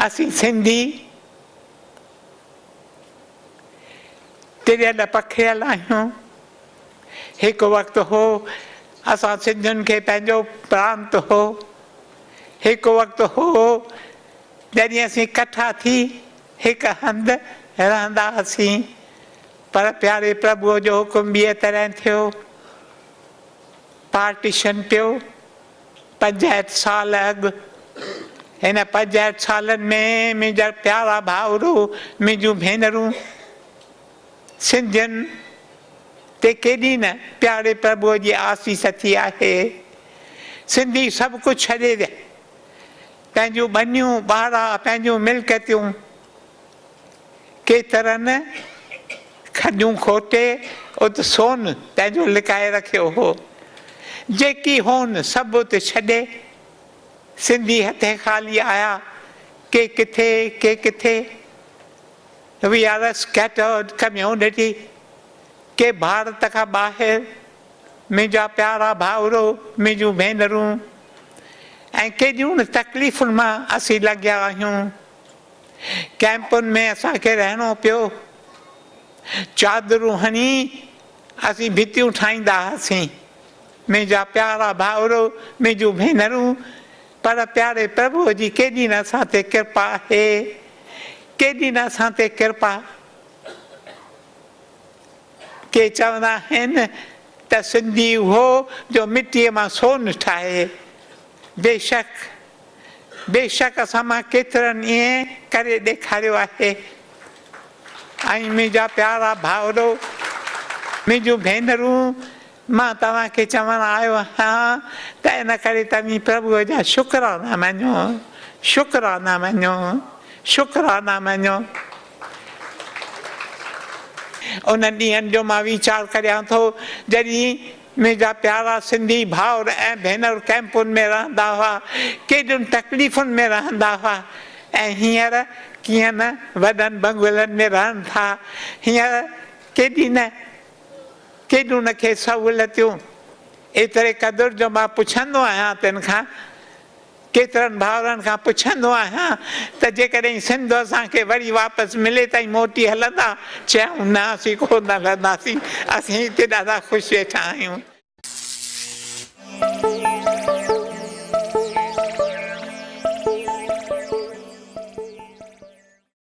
اسين سنڌي ٽڙيل پکڙيل آهيون. هڪ وقت هو اسان سنڌين کي پنهنجو پرانت هو. هڪ وقت هو جڏهن اسين ڪٺا ٿي هڪ هنڌ رهندا هئاسين. پر پياري پرڀوء جو حڪم ٻيء طرح ٿيو. پارٽيشن پيو. 65 سال اڳ. هن 65 سالن ۾ منهنجا پيارا ڀائرو، منهنجون ڀينرون، سنڌين تي ڪيڏي نه پياري پرڀوء جي آسيس ٿي آهي. سنڌي سڀ ڪجهه ڇڏي ويا. پنهنجون ٻنيون، ٻارا، پنهنجون ملڪيتون. ڪيترن کڏيون کوٽي ات سون پنهنجو لڪائي رکيو هو. جيڪي هون سڀ ات ڇڏي سنڌي هٿين خالي آيا، ڪي ڪٿي ڪي ڪٿي. We are a scattered community. ڪي ڀارت کان ٻاهر، منهنجا پيارا ڀائرو، منهنجون ڀينرون، ۽ ڪيڏيون نه تڪليفن مان اسين لنگهيا آهيون. ڪئمپن ۾ اسان کي رهڻو پيو. چادرون هڻي اسين ڀتيون ٺاهيندا هئاسين. منهنجا پيارا ڀائرو، منهنجون ڀينرون، پر پياري پرڀوء جي ڪيڏي نه اسان تي ڪرپا آهي، ڪيڏي نه اسان تي ڪرپا. ڪي چوندا آهن ته سنڌي اهو جو مٽيء مان سون ٺاهي. بيشڪ! بيشڪ اسان مان ڪيترن ائين ڪري ڏيکاريو آهي. ۽ منهنجا پيارا ڀائرو، منهنجون ڀينرون، مان توهان کي چوڻ آيو آهيان ته ان ڪري توهين پرڀوء جا شڪرانا مڃو، شڪرانا مڃو، شڪرانا مڃو. انهن ڏينهن جو مان ويچار ڪريان ٿو، جڏهن منهنجا پيارا سنڌي ڀائر ۽ ڀينر ڪئمپن ۾ رهندا هئا، ڪيڏين تڪليفن ۾ رهندا هئا ۽ هينئر ڪيئن نه وڏن بنگلن ۾ رهن ٿا. هينئر ڪيڏي نه ڪيڏيون نه کي سهولتيون. ايتري قدر جو مان پڇندو آهيان تن کان ڪيترن ڀائرن کان پڇندو آهيان ته جيڪڏهن سنڌ اسان کي وري واپس ملي ته موٽي هلندا؟ چيائون نه اسين ڪو نه هلنداسين، اسين هتي ڏاڍا خوش ويٺا آهيون.